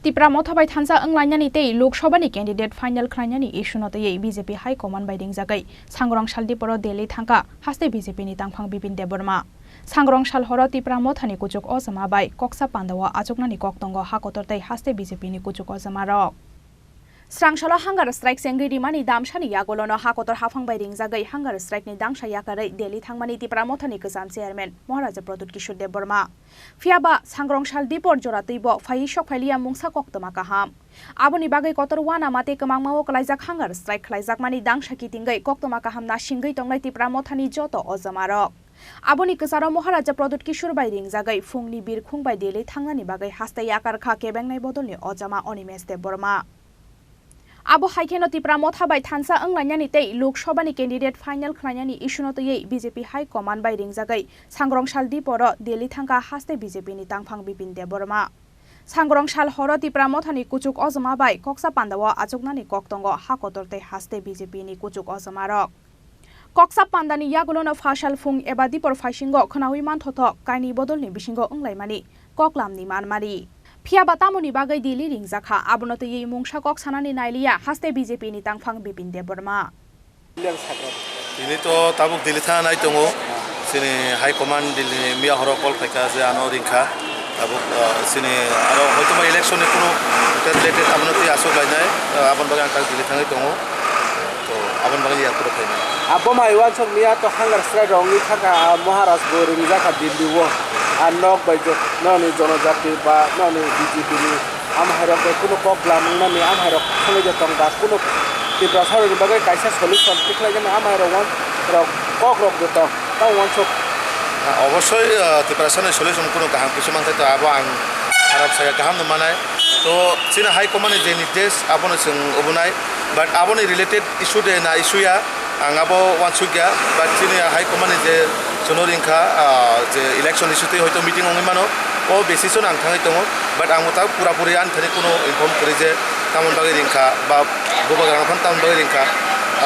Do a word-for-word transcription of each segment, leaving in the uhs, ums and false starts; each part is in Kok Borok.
Tipra Motha bai thansa wnglainani tei Lok Sabha ni candidate final khlainani issue no twiwi B J P High Command bai ringjagwi Sangrong Saldiporo Delhi thangkha haste B J P ni tangphang Bipin Debbarma. Sangrong sal horo Tipra Motha ni kuchuk ojama bai koksa pandao achuknani kok tongo ha kotor tei haste B J P ni kuchuk ojama rok. Srangsalo hunger strike chengwi rimani damsani yagulono ha kotor haphang bai ringjagwi hunger strike ni dangsa yakarwi Delhi thangmani Tipra Motha ni kwcham chairman Maharaja Pradyut Kishore Debbarma. Phiya ba Sangrong Saldipor jora twibo phaiwi sok phailiya mungsa koktwma kaham. Aboni bagwi kotor uanama tei kwmangma o kwlaijak hunger strike khlaijakmani dangsa kitingwi koktwma kaham nasingwi tongnai Tipra Mothani joto ojamarok. Aboni kwcharo Maharaja Pradyut Kishore bai ringjagwi phungni birkhung bai Delhi thangnani bagwi haste yakar kha kebengnai bodolni ojama Animesh Debbarma. Abo hai kheno Tipra Motha bai thansa wnglainani tei Lok Sabha ni candidate final khlainani issue no twiwi B J P High Command bai ringjagwi Sangrong Saldiporo Delhi thangkha haste B J P ni tangphang Bipin Debbarma. Sangrong sal horo Tipra Mothani kuchuk ojama bai koksa pandao achuknani kok tongo ha kotor tei haste B J P ni kuchuk ojamarok. Koksa pandani yagulono phasal phung eba dipor phaisingo khwnaui manthothok kainwi bodolni bisingo wnglaimani koklamni manmari. Phiya ba tamoni bagwi Delhi ringjakha, abono twiwi mungsa kok sanani nailiya haste B J P ni tangphang Bipin Debbarma. Tini to tabuk Delhi thana nai tongo, chini High Command Delhi ni miya horo call phaikha je ano ringkha. Tabuk, ah, chini aro hoito ba election ni kunu related abono twi aswk lainai, ah, aboni bagwi ang tak Delhi thangwi tongo. To aboni bagwi ni yaporo phainai. Abo mai uansuk miya to hunger strike rok wngwi thangkha, ah, Maharaj bo ringjakha Delhi o. Ah, nok bai jo-, nokni jonojati ba nokni B J P ni amhairok bai kunu kok bwlam wngnani amhairok thangwi de tong ba kunu Tiprasa rokni bagwi kaisa solution tikhlainani amhairok wan-, rok kok rok de tong. Tamo uansuk. Ah, obosoi, ah, Tiprasani solution kunu kaham kisa mankha to abo ang kharap saya, kaham no manai. To chini High Command ni je nirdesh abono chwng obonai, but aboni related issue de na issue ya, ang abo uansukya, but chini High Command ni je chwngno ringkha, ah, je election issue twi hoito meeting wngwi mano, o basis o ang thangwi tongo, but ang bo ta pura puri ani thani kuno inform kwrwi je tamoni bagwi ringkha ba bubagra phano tamoni bagwi ringkha,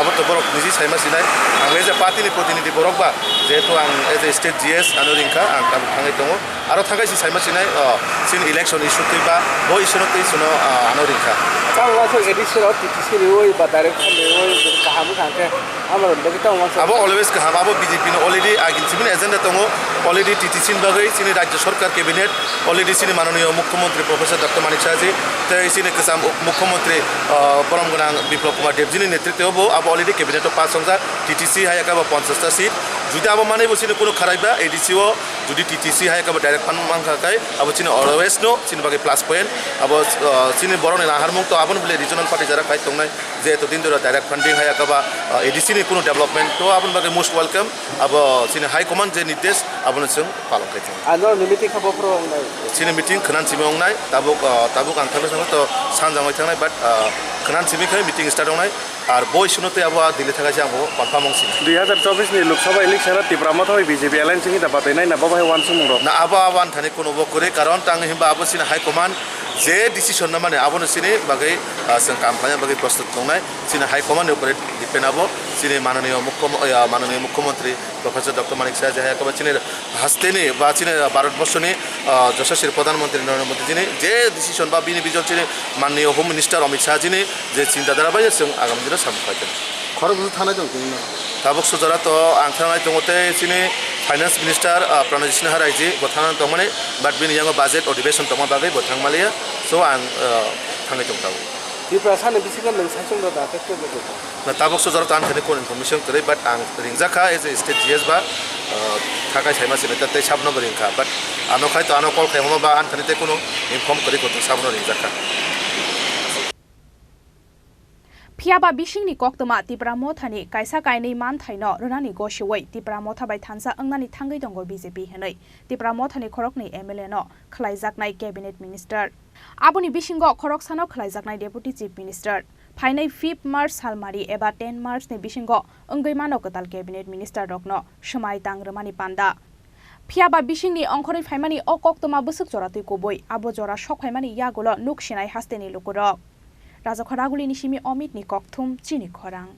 abo to borok niji saima sinai, ang as a party ni protinidhi borok ba, jehetu ang as a state G S ano ringkha, ang tabuk thangwi tongo. Aro thangkai si saima sinai, o, chini election issue twi ba bo issue no twi chwngno, ah, ano ringkha. Tamo uansuk A D C rok T T C riui ba direct fan riui kaham wngkha hwnkhe amo rok bagwi tamo uansuk. Abo always kaham, abo B J P ni already agini simi agenda tongo, already T T C ni bagwi chini Rajya Sarkar cabinet already chini mananiya Mukhyamantri Professor Doctor Manik Saha ji tei chini kwcham Mukhyamantri, ah, borom gwnang Biplab Kumar Deb ji ni netritwo bo abo already cabinet o pass wngjak, T T C hai khe bo ponchash ta seat, jodi abo manwi bo chini kunu kharai ba A D C o Jodi T T C hai khe bo direct fund mankha khe abo chini always no chini bagwi plus point. Abo, uh, chini borok ni naharmung to aboni bole regional party jara khai tongnai je eto din dora direct funding hai khe ba, uh, A D C ni kunu development to aboni bagwi most welcome. Abo chini high command je nirdesh abono chwng palong khai tongo. Ano ni meeting kha bophoro wngnai. Chini meeting khwnan simi wngnai tabuk, uh, tabuk ang thangwi thangwi to sanjang oi thangnai but, uh, khwnan simi khai meeting start wngnai. Ar bo issue no tei abo a Delhi thangkha se ang bo confirm wng sini. Dui hazar chobbish ni Lok Sabha election o Tipra Motha bai B J P alliance wngwi da batai nai na bo bai uansukmung rok? Na abo abo ani thani kuno bo kwrwi karon tang himba abo chini high command je decision na mane abono chini bagwi, ah, chwng kam khlaina bagwi prostut tongnai chini high command ni upore depend abo chini mananiya mukhyam-, ah, mananiya mukhyamantri Professor Doctor Manik Saha je hai khe chini hasteni ba chini Bharat borshoni, ah, Jashaswi Pradhan Mantri Narendra Modi jini je decision ba bini vision chini manniya Home Minister Amit Shah jini je chinta dhara bai chwng agami dino samung khai tongo. Khorok bwswk thanai tong tini no? Tabuk sujara to ang thanai tongo tei chini Finance Minister, ah, Pranajit Sinha Rai ji bo thanai tongmani, but bini yango budget odhibeshon tongma bagwi bo thangmaliya. So ang, ah, thangwi tong tabuk. Tiprasa ni bisingo nwng saichung rw da, tei tei tei tei. Na tabuk sujaro tan thani kon information kwrwi, but ang ringjakha as a state G S ba, uh, thakai saima sini tei sabno bo ringkha, but ano khai to ano call khai homa ba an thani tei kuno inform kwrwi koto sabno ringjakha. Phiya ba bisingni koktwma Tipra Mothani kaisa kainwi manthaino rwnani gosiwi Tipra Motha bai thansa wngnani thangwi tongo B J P hinwi Tipra Mothani khoroknwi M L A no khlaijaknai cabinet minister. Aboni bisingo khoroksano khlaijaknai Deputy Chief Minister. Phainai fifth March salmari eba ten March ni bisingo wngwi mano kwtal cabinet minister rokno swmai tang rwmani panda. Phiya ba bisingni ongkhorwi phaimani o koktwma bwswk jora twi kubui, abo jora sok phaimani yagulo nuk sinai hasteni lukurok. Rajakha Ragulini simi Omitni kokthum chini khorang.